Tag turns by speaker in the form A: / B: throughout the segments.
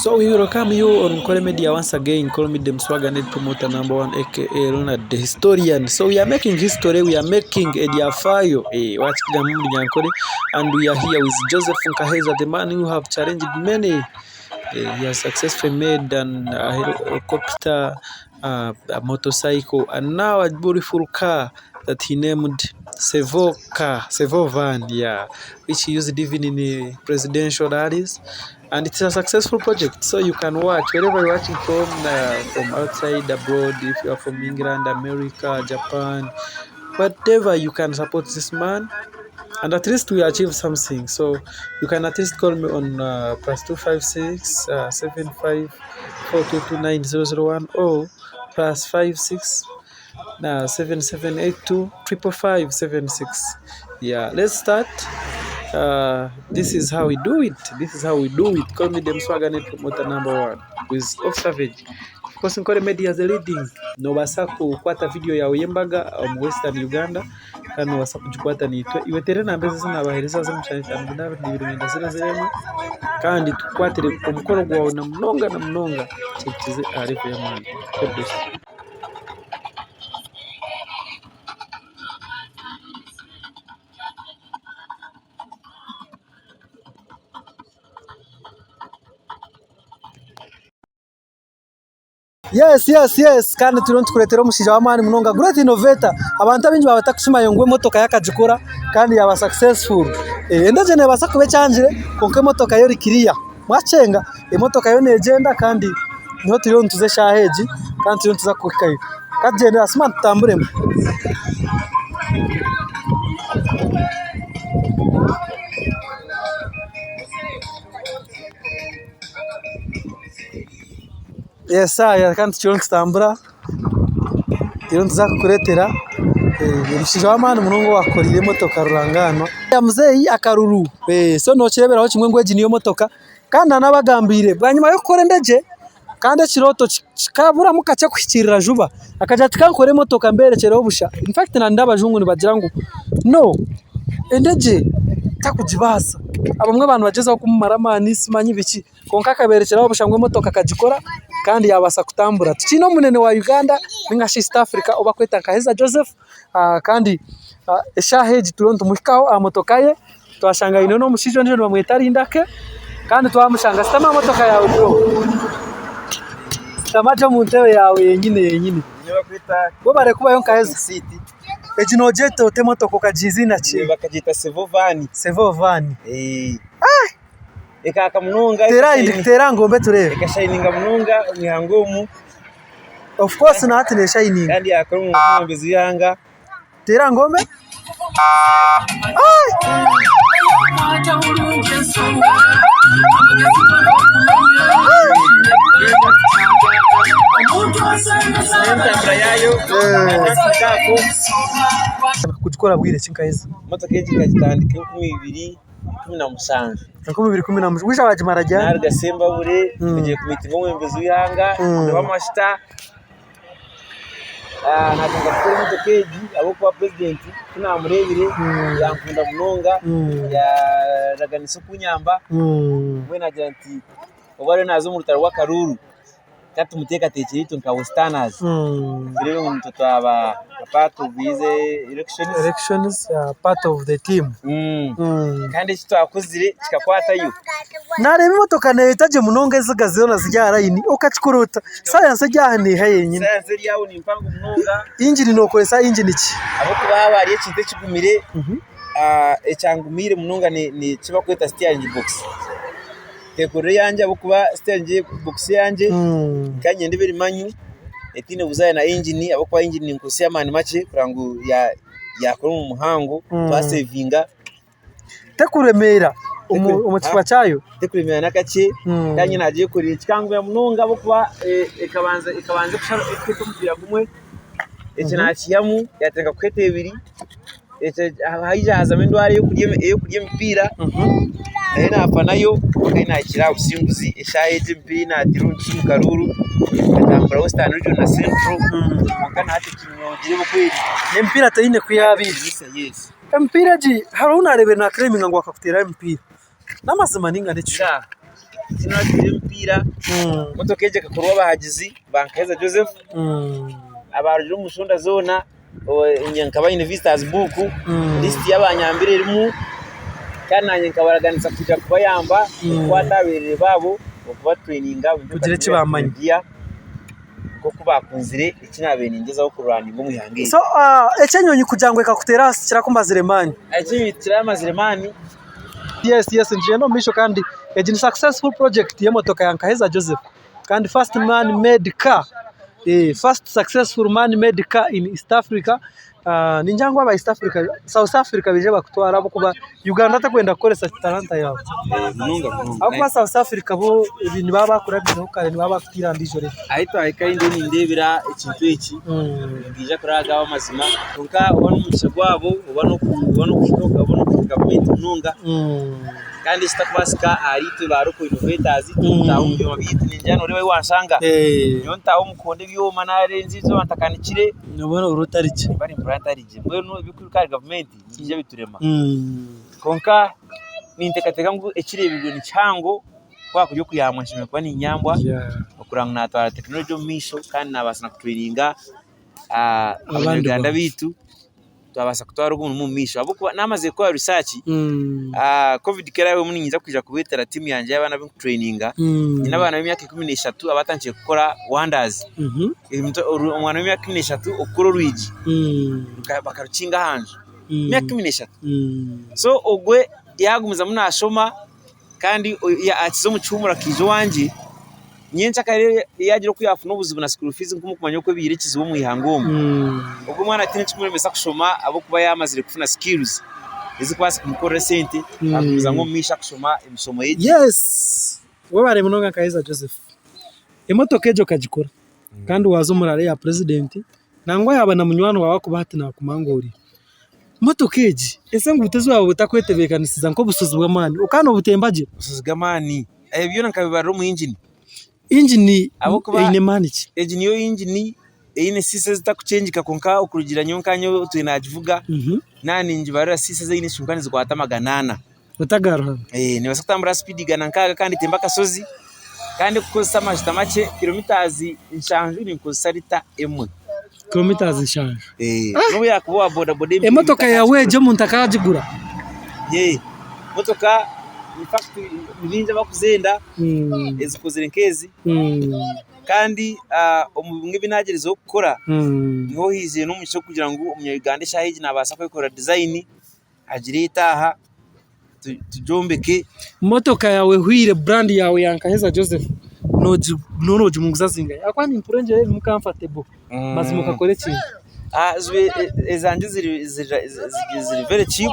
A: So we welcome you on Nkore Media once again. Call me the Mswaga Net Promoter number one, aka Leonard the Historian. So we are making history, we are making Ediafayo, wakigambo Munyankore, and we are here with Joseph Nkaheza, the man who have challenged many. He has successfully made an a helicopter, a motorcycle, and now a beautiful car that he named Sevo car, Sevo van, yeah, which he used even in the presidential rallies. And it's a successful project, so you can watch wherever you're watching from outside, abroad, if you are from England, America, Japan, whatever, you can support this man. And at least we achieve something. So you can at least call me on +256 75 422 9001 or +56 7782 555 76. Yeah, let's start. This is how we do it. This is how we do it. Call me the Mswaga Net Promoter number one with Off Savage. Of course, Nkore Media is the leading. Nobaasa kukwata video yawe y'embaga omu Western Uganda kandi nobaasa kugikwata naitwe. Iwe teera enamba ezi nabaheereza 0752 0 0 kandi tukukwatire omukoro gwawe na munonga na munonga kyekize aha level y'amaani. God bless you. Yes yes yes kandi turiyo nitukureetera omushaija w'amaani munonga great innovator. Abantu abaingi baaba batakukimanyi ngu emotoka ye akagikora kandi yaaba successful. Endagye neebaasa kuba ekyangire kwonka emotoka yo eri clear. Mwakyenga emotoka yo neegyenda kandi niho turiyo nituza eshaaha egi kandi turiyo nituza kuhikayo. Ka tugyende Asuma tutamburemu. Yes kandi tukiriyo nitutambura turiyo nituza kukureetera omushaija w'amaani munonga owaakukoreire emotoka rurangaanwa. Muzeeyi akaruru so nokireeberaho kimwe ngu egi niyo motoka kandi nanabagambiire bwanyima y'okukora endegye kandi ekirooto kikaburamu kakye kuhikiirira juba akagira ati kankore emotoka mberekyereho busha in fact n'abajungu nibagira ngu no endegye takugibaasa abamwe abantu nibagyezaho kumumara amaani simanyi biki. Kwonka akabeerekyeraho busha ngu emotoka akagikora kandi yaabaasa kutambura. Tikiine omunene wa Uganda nainga shi East Africa ou barikweta Nkaheza Joseph kandi eshaaha egi turiyo nitumuhikaho aha motoka ye twashanga aineho n'omushaija ondiijo nibamweta Rindake kandi twamushanga. Shutama aha motoka yaawe bro, shutama gye omu ntebe yaawe yenyine yenyine. Webare kubayo Nkaheza. Egi noogyeta ota emotoka okagiha eiziina ki?
B: Bakagyeta Sevo Van.
A: Sevo Van.
B: Ekaaka munonga.
A: Teera ngombe tureebe.
B: Ekashayininga munonga omu ihanga omu.
A: Of course na hati neshayininga.
B: Kandi yaakora omu mwebembezi w'eihanga.
A: Teera ngombe.
B: N'entambura yaayo n'akaako.
A: Kugikora bwire ki nkaheza?
B: Emotoka egi nkagitandika 2017.
A: 2017 waija wagimara ryari?
B: Naruga Sembabure ngiye kumiitinga omwebembezi w'eihanga ndeebe amashuta natandika kukora emotoka egi ahabw'okuba purezidenti ku namureebire yankunda munonga yaraganisa okunyamba mbwenu naagira nti obu ariyo naaza omu rutaro rw'akaruuru Ka tumuteekateekyere itwe nka Westerners tureebe ngu nitwe twaba part of his elections.
A: Elections part of the team.
B: Kandi eki twakozire kikakwatayo.
A: Nareeba emotoka neyeta gye munonga eziga zoona ziri aha layini okakikora ota? Sayansi eri aha neeha yenyine?
B: Sayansi eri aho ni mpango munonga.
A: Ingini nokoresa ingini ki?
B: Ahabw'okuba haaba hariyo ekintu ekigumire, ekyangumiire munonga n'eki barikweta steering box. Nkekorera eyangye ahabw'okuba siteeringi bokisi eyangye nkaba niinyenda ebe eri manyo etaine buzaare na ingini ahabw'okuba ingini ninkozesa amaani makye kureba ngu yaakora omurimo muhango twasevinga.
A: Terikuremeera. Omu kifuba kyayo?
B: Tekuremera n'akakye kandi nyowe nagyekorera kikangumira munonga ahabw'okuba ekabanza ekabanza kuheta omupiira gumwe, ekyo nakiihamu yatandika kuheta ebiri, haija hazamu endwara ey'okurya emipiira nayo naafa nayo kwonka nahikire aha businguzi eshaaha egi emipiira ei naateire omu karuuru nkatambura Western Region na Central kwonka na hati ekinyongireho kweri.
A: Emipiira teine ku yaabaire. Emipiira egi hariho ou naareebire naaclaiminga ngu akakuteeraho emipiira. N'amazima nainga n'ekishuba?
B: Ngaaha tinateire emipiira. Emotoka egi ekakorwa abahagizi ba Nkaheza Joseph abaarugire omu nshonda zoona. Nkaba nyine visitors book, lisiti y'abanyambire erimu kandi naanye nkabaraganisa kwija kubayamba kukwata aha beerere baabo okubatraininga
A: Kugira eki baamanya.
B: Nk'oku baakunzire eki naabaire ningyezaho kurwaninga omu ihanga eri.
A: So eky'enyonyi kugira ngu ekakuteera ahansi tikirakumazire maani?
B: Eky'enyonyi tikiramazire maani.
A: Yes yes nitugyenda omu maisho kandi egi ni successful project y'emotoka ya Nkaheza Joseph kandi first man made car, first successful man made car in East Africa. Ningira ngu aba East Africa, South Africa baije bakutware ahabw'okuba Uganda tekwenda kukoresa talanta yaawe.
B: Munonga munonga.
A: Ahabw'okuba South Africa bo ebi nibaba bakurabireho kare nibaba bakutiire aha ndiijo level.
B: Ahi twahika ndiyo nindeebera ekintu eki nikiija kuraba gaaba amazima kwonka oba n'omugisha gwabo oba n'okuhika gavumenti munonga kandi ekitakubaasika ahariitwe ba local innovators turikutaaha omu byoma byaitu ningira nooreeba ahi wanshanga nyowe ntaaha omu kuhonda ebyoma naarenza eizooba ntakanikire
A: Nooba ori otari gye.
B: Nimba nimpurira ntari gye mbwenu ebirikuruga ahari gavumenti nibiija biturema. Kwonka ninteekateeka ngu ekireebirwe ni kihango ku hakuri okuyambwa nshemereire kuba niinyambwa okureba ngu naatwara tekinologi omu maisho kandi naabaasa na kutureyininga abanyarwanda baitu twabaasa kutwara ogu omurimo omu maisho ahabw'okuba naamazire kukora risaaki, kovidi ku erahwemu niinyija kwija kubeetera tiimu yangye y'abaana abu ndikutureyininga, nyine abaana b'emyaka 13 abatandikire kukora wandazi. Omwana w'emyaka 13 okukora orwigi bakarukinga aha nju, emyaka 13. So ogwe yaagumizamu naashoma kandi akiza omu kihuumuro akaija owangye, nyenkyakare yaagira oku yaafuna obuzibu na school fees nk'oku murikumanya oku ebaire ekizibu omu ihanga omu, ogwo omwana tihaine ekirikumuremesa kushoma ahabw'okuba yaamazire kufuna skills ezirikubaasa kumukorera esente agumizamu omu maisho akushoma emishomo ye gye.
A: Yes! Webare munonga Kahiza Joseph. Emotoka egyo okagikora kandi waaza omu rally ya purezidenti nangwa yaaba na munywani waawe akuba hati naakumangoorera. Motoka egi ezi enguuto ezi waaba otakwetebeekanisiza nk'obushozi bw'amaani okaba noobutemba gye?
B: Obushozi bw'amaani ebyo byona nkabibarira omu ingini.
A: Ingini eine maani ki?
B: Egi niyo ingini eine siisi ezitakukyengika kwonka okurugiirira nyowe nka nyowe otwire naagivuga naaba ningibarira siisi ezi eine kwonka nizikwata 400.
A: Otagaruha.
B: Neebaasa kutambura aha sipiidi 160 kandi etembe akashozi kandi erikukozesa amajuta makye kiromitazi 7 ninkozesa rita emwe.
A: Kilometres 7.
B: N'obu yaakuba owa bodaboda.
A: Emotoka yaawe egyo omuntu akaagigura?
B: Emotoka in fact ni baingi abarikuzenda ezikozire nk'ezi kandi omu bimwe ebi naagyerizeho kukora niho haizire n'omugisha gw'okugira ngu omunya-Uganda eshaaha egi naabaasa kwekorera dizayini agireete aha tugyombeke.
A: Motoka yaawe ehweire brand yaawe ya Nkaheza Joseph noogimuguza zingahi? Ahabw'okuba nimpurira engyero erimu comfortable mazima okakora ekintu.
B: Ezangye ziri very cheap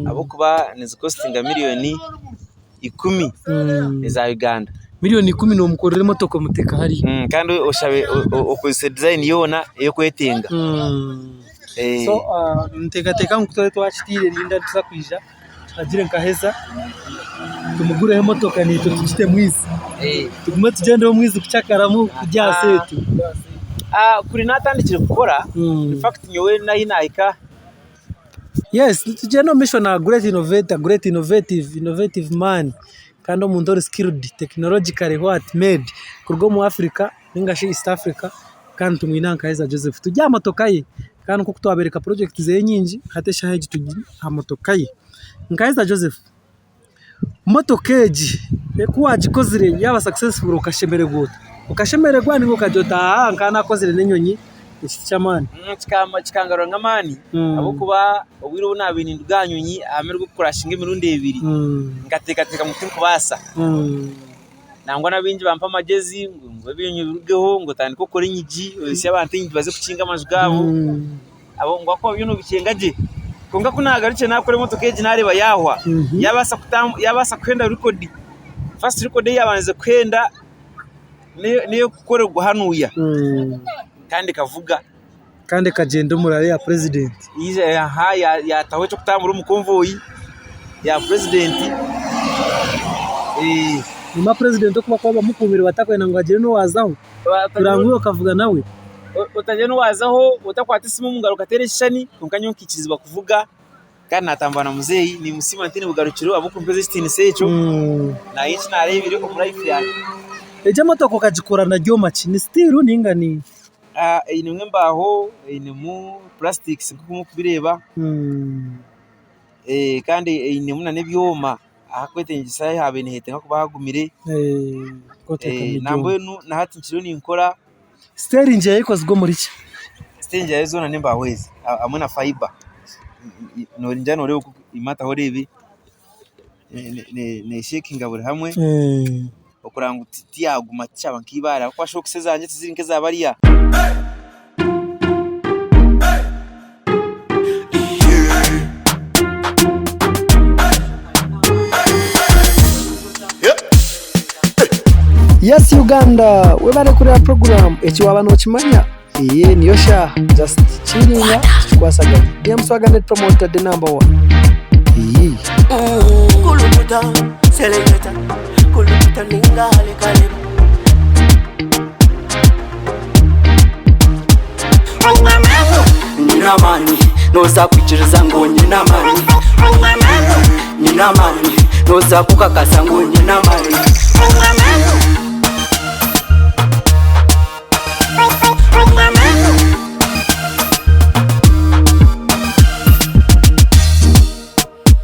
B: ahabw'okuba nizikositinga miriyoni 10 eza Uganda.
A: Miriyoni 10 noomukorera emotoka omuteeka hariya.
B: Kandi oshabe okozese dizayini yoona ei orikwetenga.
A: So ninteekateeka ngu kuturabe twakiteire ninga nituza kwija tuhagire Nkaheza tumugureho emotoka naitwe tugitemu izi tugume tugyendeho omwizi kukyakaramu kurya aha seeti.
B: Kuri naatandikire kukora in fact nyowe n'ahi naahika.
A: Yes nitugyenda omu maisho na great innovator, great innovative, innovative man kandi omuntu ori skilled technologically what made kuruga omu Africa ninga shi East Africa kandi tumwine aha Nkaheza Joseph. Turi aha motoka ye kandi nk'oku twabereka project zeye nyingi hati eshaaha egi turi aha motoka ye. Nkaheza Joseph, motoka egi ku waagikozire yaaba successful okashemererwa ota? Okashemererwa ninga okagira oti aaha nkaba naakozire n'enyonyi eki tiky'amaani?
B: Kikangaruramu amaani ahabw'okuba obwire obu naabaire ninduga aha nyonyi aha muheru gw'okukurashinga emirundi ebiri nkateekateeka ngu tinkubaasa. Nangwa n'abaingi bampa amagyezi ngu ebinyonyi birugeho ngu otandike okore enyigi ohitsye abantu enyigi baze kukinga amaju gaabo ngu ahakuba byo nobikyenga gye. Kwonka ku naagarukire naakora emotoka egi naareeba yaahwa, yaabaasa yaabaasa kuhenda rekodi, first record ei yaabandize kuhenda n'ey'okukorerwa hanuya kandi ekavuga.
A: Kandi ekagyenda omu rally ya purezidenti.
B: Aha yaataho eky'okutambura omu konvoyi ya purezidenti.
A: Nyuma purezidenti okuba kuba bamukuumire batakwenda ngu hagire n'owaazaho, kureba ngu iwe okavuga nawe.
B: Otagira n'owaazaho, otakwata esimu omu ngaro okateera ekishushani, kwonka nyowe nkaikirizibwa kuvuga kandi naatambura na muzeeyi. Nimusiima ntaine bugarukiro ahabw'okumpeereza ekitiinisa ekyo. Naanye eki naareebire omu life yangye.
A: Egi emotoka okagikora na byoma ki? Ni sitiiru nainga ni?
B: Einemu embaaho, einemu purasitikisi nk'oku murikubireeba kandi einemu n'ebyoma ahakwetengyesa haaba nihetenga kuba hagumire. Nambwenu na hati nkiriyo ninkora.
A: Siteeringi yaayo ekozirwe omuri ki?
B: Siteeringi yaayo zoona n'embaaho ezi hamwe na fayiba. Noringira noreeba oku imataho oreebe neshekinga buri hamwe. Okureba ngu tiyaguma tikyaba nk'eibaare ahabw'okuba shokisi ezangye tiziri nk'eza bariya.
A: Yes Uganda webare kureba program eki waba nokimanya eye niyo shaaha just chillinga tukikwasaganya DM Swagger net promoter the number one iyii.
C: Kulukuta, seleketa, kulukuta ninga halekaleba. Nyine amaani, nooza kwikiriza ngu nyine amaani. Nyine amaani, nooza kukakasa ngu nyine amaani.